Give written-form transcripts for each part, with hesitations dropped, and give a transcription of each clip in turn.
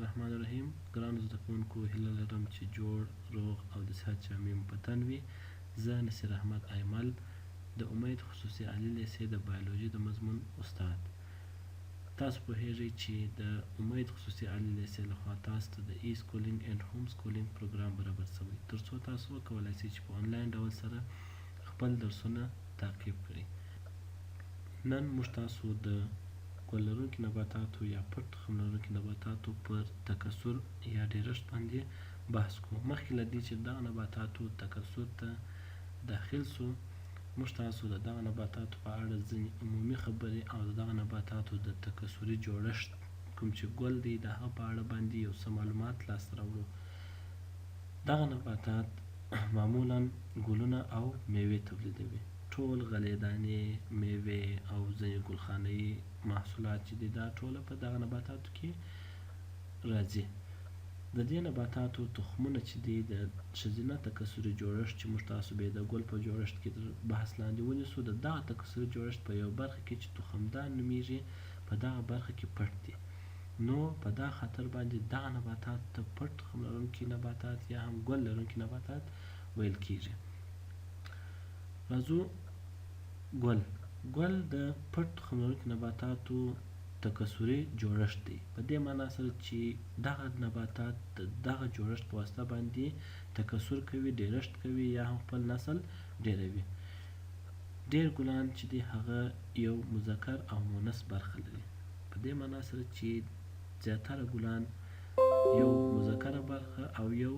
الرحمن الرحیم. ګرانو زده کوونکو، هیله لرم چې جوړ، روغ او د صحت جامې مو په تن وي. زه نصیر احمد ایمل، د امید خصوصي عالي لیسې د بیولوژي د مضمون استاد. تاسو پوهیږئ چې د امید خصوصي عالي لیسې لخوا تاسو ته د e schooling and home schooling پروګرام برابر شوی، ترڅو تاسو وکولای شئ چې په انلاین ډول سره خپل درسونه تعقیب کړئ. نن موږ تاسو د ګل لرونکي نباتاتو یا پټ تخم لرونکي نباتاتو پر تکثر یا ډیرښت باندې بحث کوو. مخکې له دې چې دغه نباتاتو تکثر ته داخل سو، موږ تاسو د دغه نباتاتو په اړه ځینې عمومي خبرې او د دغه نباتاتو د تکثري جوړښت، کوم چې ګل دی، د هغه په اړه باندې یو څه معلومات لاسته راوړو. دغه نباتات معمولا ګلونه او میوې تولیدوي. ټول غلې دانې، میوې او ځینې ګلخانهيي محصولات چې دي، دا ټوله په دغه نباتاتو کې راځي. د دې نباتاتو تخمونه چې دي، د ښځینه تکثري جوړښت، چې موږ تاسو به د ګل په جوړښت کې تر بحث لاندې ونیسو، د دغه تکثري جوړښت په یو برخه کې چې تخمدان نومیږي، په دغه برخه کې پټ دي. نو په دا خاطر باندې دغه نباتات ته پټ تخم لرونکي نباتات یا هم ګل لرونکي نباتات ویل کیږي. راځو ګل. ګل د پټ تخم لرونکي نباتاتو تکثري جوړښت دی، په دې معنا سره چې دغه نباتات د دغه جوړښت په واسطه باندې تکثر کوي، ډیرښت کوي یا هم خپل نسل ډیروي. ډیر ګلان چې دي، هغه یو مذکر او مونث برخه لري، په دې معنا سره چې زیاتره ګلان یو مذکره برخه او یو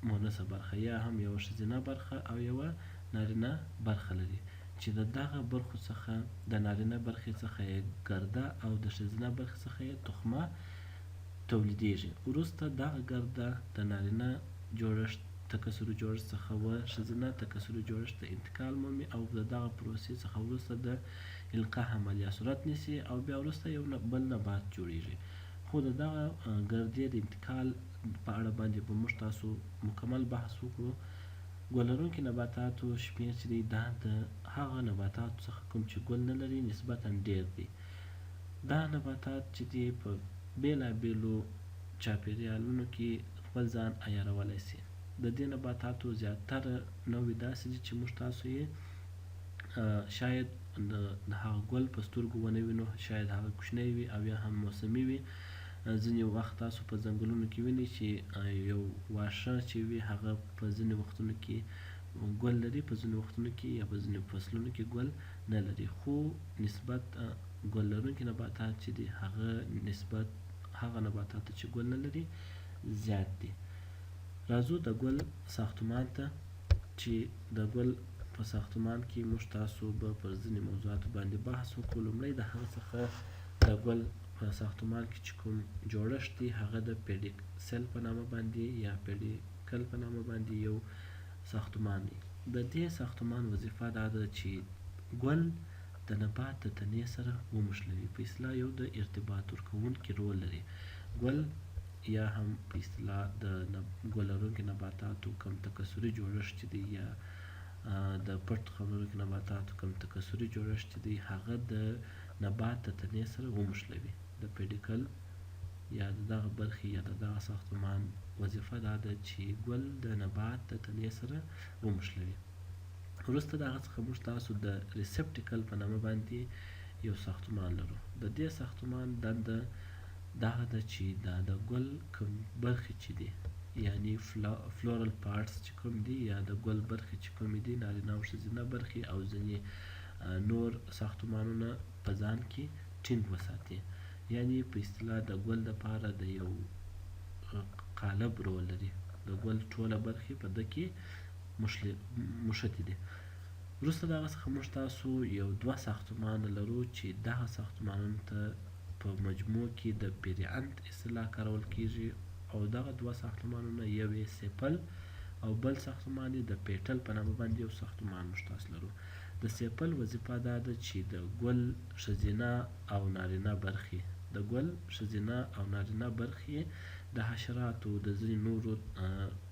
مونثه برخه یا هم یوه ښځینه برخه او یوه نارینه برخه لري، چې د دغه برخو څخه د نارینه برخې څخه یې ګرده او د ښځینه برخې څخه یې تخمه تولیدیږي. وروسته دغه ګرده د نارینه جوړښت تکثري جوړښت څخه و ښځینه تکثري جوړښت ته انتقال مومي او د دغه پروسې څخه وروسته د القاح عملیه صورت نیسي او بیا وروسته یو بل نبات جوړیږي. خو د دغه ګردې د انتقال په اړه باندې به موږ تاسو مکمل بحث وکړو. ګل لرونکي نباتاتو شمیر چې دی، دا د هغه نباتاتو څخه کوم چې ګل نه لري نسبتا ډیر دی. دا نباتات چې دي، په بیلابیلو چاپیریالونو کې خپل ځان عیارولای سي. د دې نباتاتو زیاتره نوعې داسې دي چې موږ تاسو یې شاید د هغه ګل په سترګو ونه وینو، شاید هغه کوچنی وي او یا هم موسمي وي. ځینې وخت تاسو په ځنګلونو کې وینئ چې یو واښه چې وي، هغه په ځینې وختونو کې ګل لري، په ځینو وختونو کې یا په ځینو فصلونو کې ګل نه لري. خو نسبت ګل لرونکي نباتات چې دي، هغه نسبت هغه نباتات چې ګل نه لري زیات دي. راځو د ګل ساختمان ته، چې د ګل په ساختمان کې موږ تاسو به پر ځینې موضوعاتو باندې بحث وکړو. لومړی د هغه څخه د ګل په ساختمان کې چې کوم جوړښت دی، هغه د پیډیسل په نامه باندې یا پیډیکل په نامه باندې یو ساختمان دی. د دې ساختمان وظیفه دا ده چې ګل د نبات د تنې سره وموښلوي. په اصطلاح یو د ارتباط ورکوونکي رول لري ګل، یا هم په اصطلاح د ګل لرونکي نباتاتو کم تکثري جوړښت چې دی یا د پټ تخم لرونکي نباتاتو کم تکثري جوړښت چې دی، هغه د نبات د تنې سره وموښلوي. د پیډیکل یا د دغه برخې یا د دغه ساختمان وظیفه دا ده چې ګل د نبات د تنې سره وموښلوي. وروسته د هغه څخه موږ تاسو د receptacle په نامه باندې یو ساختمان لرو. د دې ساختمان دنده دغه ده چې دا د ګل کوم برخې چې دي، یعنی floral parts چې کوم دي یا د ګل برخې چې کومې دي، نارینه او ښځینه برخې او ځینې نور ساختمانونه په ځان کې ټینګ وساتي. یعنی په اصطلاح د ګل دپاره د یو قالب رول لري. د ګل ټوله برخې په ده کې موښتې دي. وروسته د هغه څخه موږ تاسو یو دوه ساختمانه لرو، چې دغه ساختمانونو ته په مجموع کې د perianth اصطلاح کارول کیږي او دغه دوه ساختمانونه یو یې sepal او بل ساختمان یې د petal په نامه باندې یو ساختمان موږ تاسو لرو. د sepal وظیفه دا ده چې د ګل ښځینه او نارینه برخې د حشراتو، د ځینې نورو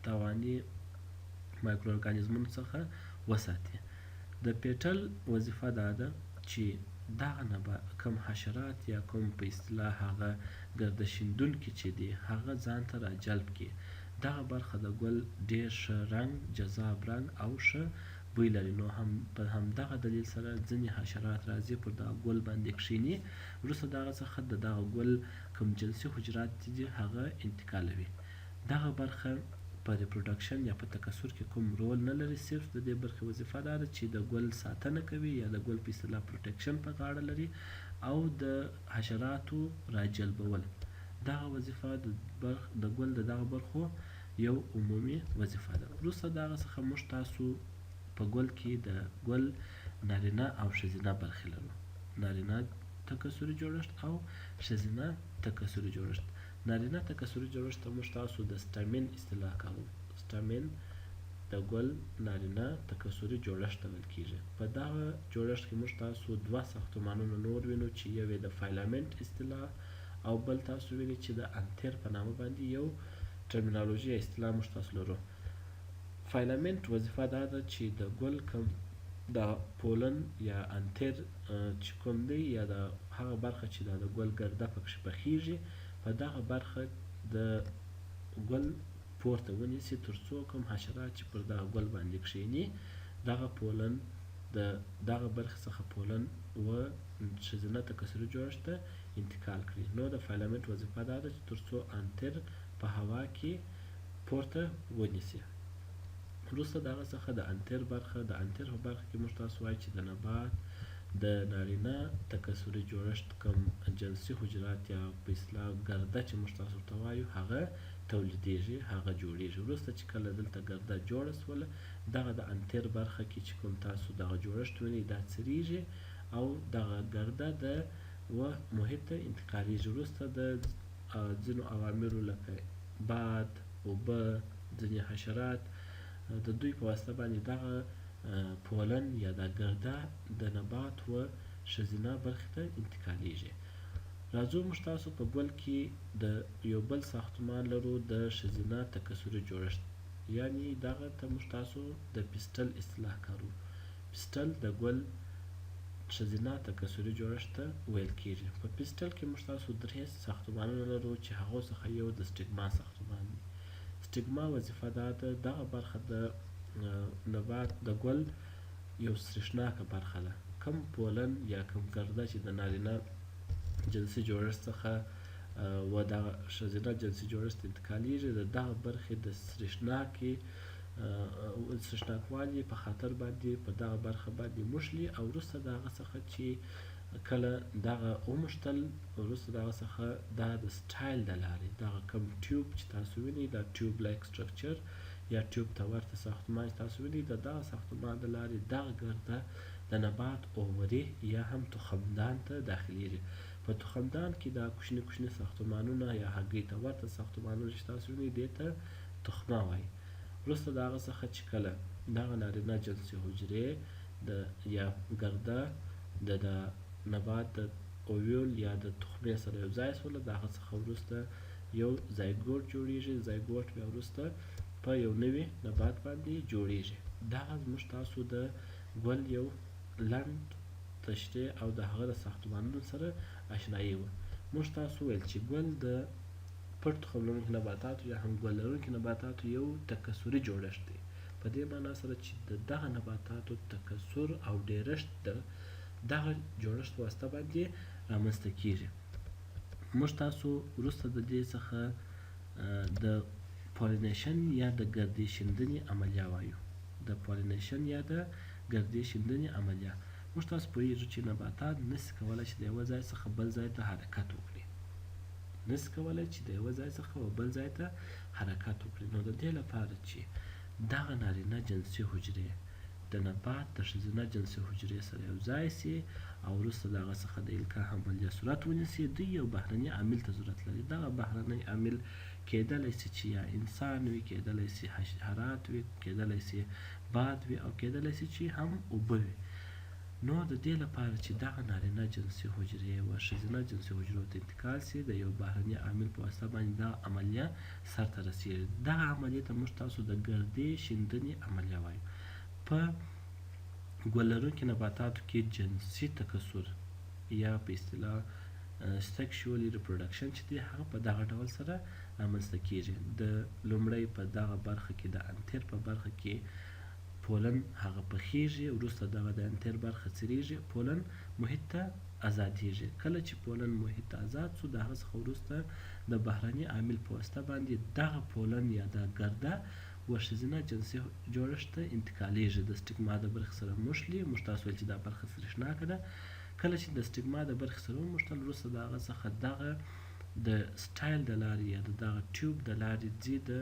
تاواني مایکرو ارګانیزمونو څخه وساتي. د petal وظیفه دا ده چې دغه نبا کوم حشرات یا کوم په اصطلاح هغه ګردشیندونکي چې دي هغه ځان ته راجلب کړي. دغه برخه د ګل ډیر ښه رنګ، جذاب رنګ او ښه بوی لري، نو هم په همدغه دلیل سره ځینې حشرات راځي پر دغه ګل باندې کښیني، وروسته د هغه څخه د دغه ګل کوم جنسي حجرات چې دي هغه انتقالوي. دغه برخه په reproduction یا په تکثر کې کوم رول نه لري، صرف د دې برخې وظیفه دا ده چې د ګل ساتنه کوي یا د ګل په اصطلاح protection په غاړه لري او د حشراتو راجلبول. دغه وظیفه د برخ د ګل د دغه برخو یو عمومي وظیفه ده. وروسته د هغه څخه موږ تاسو په ګل کې د ګل نارینه او ښځینه برخې لرو، نارینه تکثري جوړښت او ښځینه تکثري جوړښت. نارینه تکثري جوړښت ته موږ تاسو د stamen اصطلاح کاروو. stamen د ګل نارینه تکثري جوړښت ته ویل کیږي. په دغه جوړښت کې موږ تاسو دوه ساختمانونه نور وینو چې یو یې د filament اصطلاح او بل تاسو وینئ چې د anther په نامه باندې یو terminology یا اصطلاح موږ تاسو لرو. filament وظیفه دا ده چې د ګل کوم د pollen یا anther چې کوم دی یا د هغه برخه چې دا د ګل ګرده پکښې پخیږي، په دغه برخه د ګل پورته ونیسي تر څو کوم حشرات چې پر دغه ګل باندې کښیني دغه pollen د دغه برخې څخه pollen و ښځینه تکثري جوړښت ته انتقال کړي. نو د filament وظیفه دا ده چې تر څو anther په هوا کې پورته ونیسي. وروسته د هغه څخه د anther برخه، د anther په برخه کې موږ تاسو وایو چې د نبات د نارینه تکثري جوړښت کوم جنسي حجرات یا په اصطلاح ګرده چې موږ تاسو ورته وایو هغه تولیدیږي، هغه جوړیږي. وروسته چې کله دلته ګرده جوړه سوله، دغه د anther برخه کې چې کوم تاسو دغه جوړښت وینئ دا څریږي او دغه ګرده د و محیط ته انتقالیږي. وروسته د ځینو عواملو لکه باد، اوبه، ځینې حشرات د دوی په واسطه باندې دغه pollen یا دا ګرده د نبات و ښځینه برخې ته انتقالیږي. راځو موږ تاسو په ګل کې د یو بل ساختمان لرو د ښځینه تکثري جوړښت، یعنی دغه ته موږ تاسو د pistil اصطلاح کارو. pistil د ګل ښځینه تکثري جوړښت ته ویل کیږي. په pistil کې موږ تاسو درې ساختمانونه لرو چې هغو څخه یو د stigma ساختمان دی. stigma وظیفه دا ده، دغه برخه د نبات د ګل یو سریښناکه برخه ده. کوم pollen یا کوم ګرده چې د نارینه جنسي جوړښت څخه و دغه ښځینه جنسي جوړښت انتقالیږي، د دغه برخې د سریښناکې سریښناکوالي په خاطر باندې په دغه برخه باندې موښلي او وروسته د هغه څخه چې کله دغه وموښتل، وروسته د هغه څخه دا د style د لارې دغه کوم tube چې تاسو وینئ، دا tube like structure یا tube ته ورته ساختمان چې تاسو وینئ، د دغه ساختمان د لارې دغه ګرده د نبات ovary یا هم تخمدان ته داخلیږي. په تخمدان کې دا کوچني کوچني ساختمانونه یا هګۍ ته ورته ساختمانونه چې تاسو وینئ دې ته تخمه وایي. وروسته د هغه څخه چې کله دغه نارینه جنسي حجرې د یا ګرده د نبات د ovule یا د تخمې سره یو ځای سوله، د هغه څخه وروسته یو zygote جوړیږي. zygote بیا وروسته په یو نوي نبات باندې جوړیږي. دغه زموږ تاسو د ګل یو لنډ تشریح او د هغه د ساختمانونو سره آشنایي وه. موږ تاسو ویل چې ګل د پټ تخم لرونکي نباتاتو یا هم ګل لرونکي نباتاتو یو تکثري جوړښت دی، په دې معنا سره چې د دغه نباتاتو تکثر او ډیرښت د دغه جوړښت په واسطه باندې رامنځته کیږي. موږ تاسو وروسته د دې څخه د pollination یا د ګردې شیندنې عملیه وایو. د pollination یا د ګردې شیندنې عملیه، موږ تاسو پوهیږو چې نباتات نشي کولی چې د یوه ځای څخه بل ځای ته حرکت وکړي، نشي کولی چې د یوه ځای څخه و بل ځای ته حرکت وکړي. نو د دې لپاره چې دغه نارینه جنسي حجرې د نبات د ښځینه جنسي حجرې سره یو ځای سي او وروسته د هغه څخه د القاح عملیه صورت ونیسي، دوی یو بهرني عامل ته ضرورت لري. دغه بهرنی عامل کیدلی سي چې یا انسان وي، کیدلی سي حشرات وي، کیدلی سي باد وي او کیدلی سي چې هم اوبه وي. نو د دې لپاره چې دغه نارینه جنسي حجرې و ښځینه جنسي حجرو ته انتقال سي، د یو بهرني عامل په واسطه باندې دغه عملیه سرته رسیږي. دغه عملیې ته موږ تاسو د ګردې شیندنې عملیه وایو. په ګل لرونکي نباتاتو کې جنسي تکثر یا په اصطلاح سیکشولی ریپروډکشن چې دی هغه په دغه ډول سره رامنځته کیږي. د لومړی په دغه برخه کې د انتر په برخه کې پولن هغه پخیږي، وروسته دغه د انتر برخه څیریږي، پولن محیط ته ازادیږي. کله چې پولن محیط ته ازاد سو، د هغه څخه وروسته د بهرني عامل په واسطه باندې دغه پولن یا دا ګرده و ښځینه جنسي جوړښت ته انتقالیږي. د سټیګما د برخې سره موښلي، موږ تاسو ویل چې دا برخه سریښناکه ده. کله چې د سټیګما د برخې سره وموښتل، وروسته د هغه څخه دغه د سټایل د لارې یا د دغه ټیوب د لارې ځي د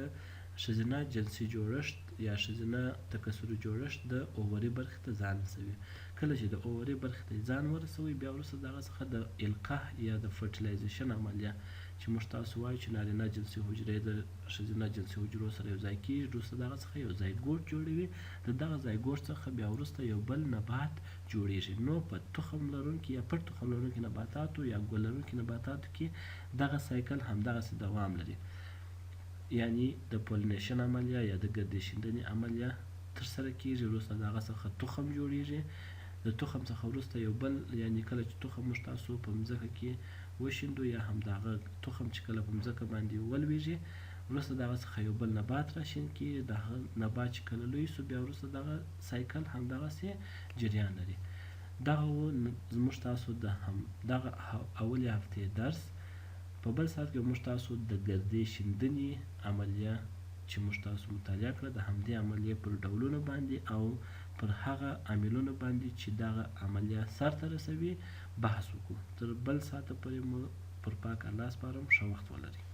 ښځینه جنسي جوړښت یا ښځینه تکثري جوړښت د اووري برخې ته ځان رسوي. کله چې د اووري برخې ته ځان ورسوي، بیا وروسته د هغه څخه د القاح یا د فرټیلایزیشن عملیه چې موږ تاسو وایو چې نارینه جنسي حجرې د ښځینه جنسي حجرو سره یو ځای کیږي، وروسته د هغه څخه یو زایګوټ جوړوي. د دغه زایګوټ څخه بیا وروسته یو بل نبات جوړیږي. نو په تخم لرونکي یا پټ تخم لرونکي نباتاتو یا ګل لرونکي نباتاتو کې دغه سایکل همدغسې دوام لري، یعنی د پولینیشن عملیه یا د ګردې شیندنې عملیه ترسره کیږي، وروسته د هغه څخه تخم جوړیږي. د تخم څخه وروسته یو بل، یعنی کله چې تخم موږ تاسو په مځکه کې وشیندو یا هم د هغه تخم چې کله په مځکه باندې ولویږي، وروسته د هغه څخه یو بل نبات راشین کیږي. د هغه نبات چې کله لوی سو، بیا وروسته دغه سایکل همدغسې جریان لري. دغه و زموږ تاسو د هم دغه اولې هفتې درس. په بل ساعت کې موږ تاسو د ګردې شیندنې عملیه چې موږ تاسو مطالعه کړه، د همدې عملیې پر ډولونو باندې او پر هغه عاملونو باندې چې دغه عملیه سرته رسوي بحث وکړو. تر بل ساعته پورې مو پر پاک الله سپارم. ښه وخت ولرئ.